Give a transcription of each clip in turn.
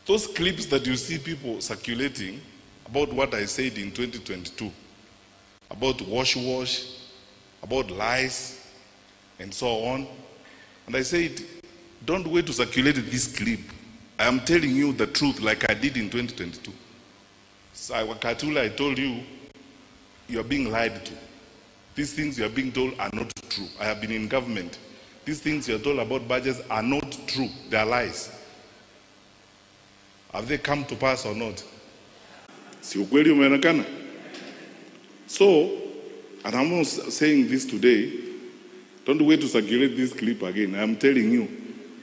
Those clips that you see people circulating about what I said in 2022, about wash wash, about lies, and so on. And I said, don't wait to circulate this clip. I am telling you the truth like I did in 2022. So wakati ule I told you, you are being lied to. These things you are being told are not true. I have been in government. These things you are told about budgets are not true. They are lies. Have they come to pass or not? Si ukweli umeonekana? So, and I'm not saying this today, don't wait to circulate this clip again. I'm telling you,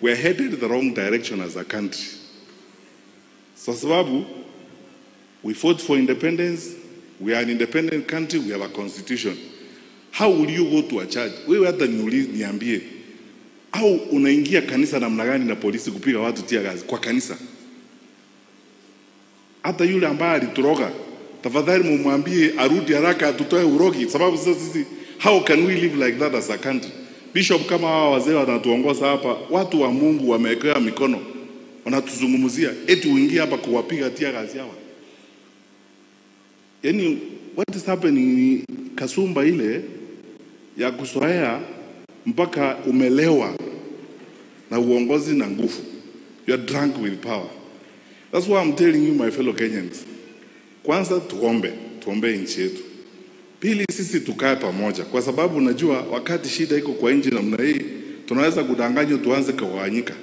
we're headed the wrong direction as a country. So sababu, we fought for independence, we are an independent country, we have a constitution. How will you go to a church? Wewe hata niambie, au unaingia kanisa namna gani na polisi kupiga watu tear gas kwa kanisa? Hata yule ambaye alituroga, tafadhali mumwambie arudi haraka atutoe urogi, sababu sasa sisi, how can we live like that as a country? Bishop, kama hawa wazee wanatuongoza hapa, watu wa Mungu wamewekewa mikono, wanatuzungumzia eti uingie hapa kuwapiga tear gas hawa. Yani, what is happening ni kasumba ile ya kuzoea mpaka umelewa na uongozi na nguvu. You are drunk with power. That's why I'm telling you, my fellow Kenyans. Kwanza tuombe, tuombe nchi yetu. Pili, sisi tukae pamoja, kwa sababu unajua wakati shida iko kwa nchi namna hii, tunaweza kudanganywa tuanze kugawanyika.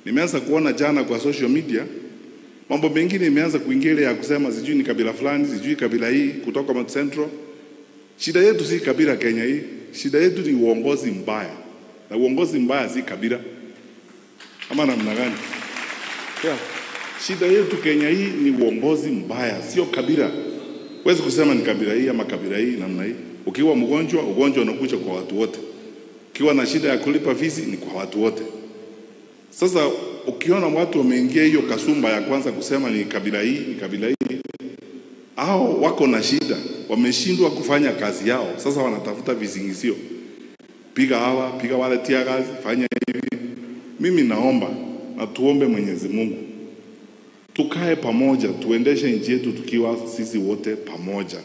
Nimeanza kuona jana kwa social media mambo mengine imeanza kuingia ile ya kusema sijui ni kabila fulani, sijui kabila hii kutoka Mount Central. Shida yetu si kabila Kenya hii, shida yetu ni uongozi mbaya, na uongozi mbaya si kabila, ama namna gani? Yeah. Shida yetu Kenya hii ni uongozi mbaya, sio kabila. Huwezi kusema ni kabila hii ama kabila hii namna hii. Ukiwa mgonjwa, ugonjwa unakuja kwa watu wote. Ukiwa na shida ya kulipa fees ni kwa watu wote. Sasa ukiona watu wameingia hiyo kasumba ya kwanza kusema ni kabila hii, ni kabila hii, hao wako na shida, wameshindwa kufanya kazi yao. Sasa wanatafuta visingizio, piga hawa, piga wale tear gas, fanya hivi. Mimi naomba na tuombe Mwenyezi Mungu tukae pamoja, tuendeshe nchi yetu tukiwa sisi wote pamoja.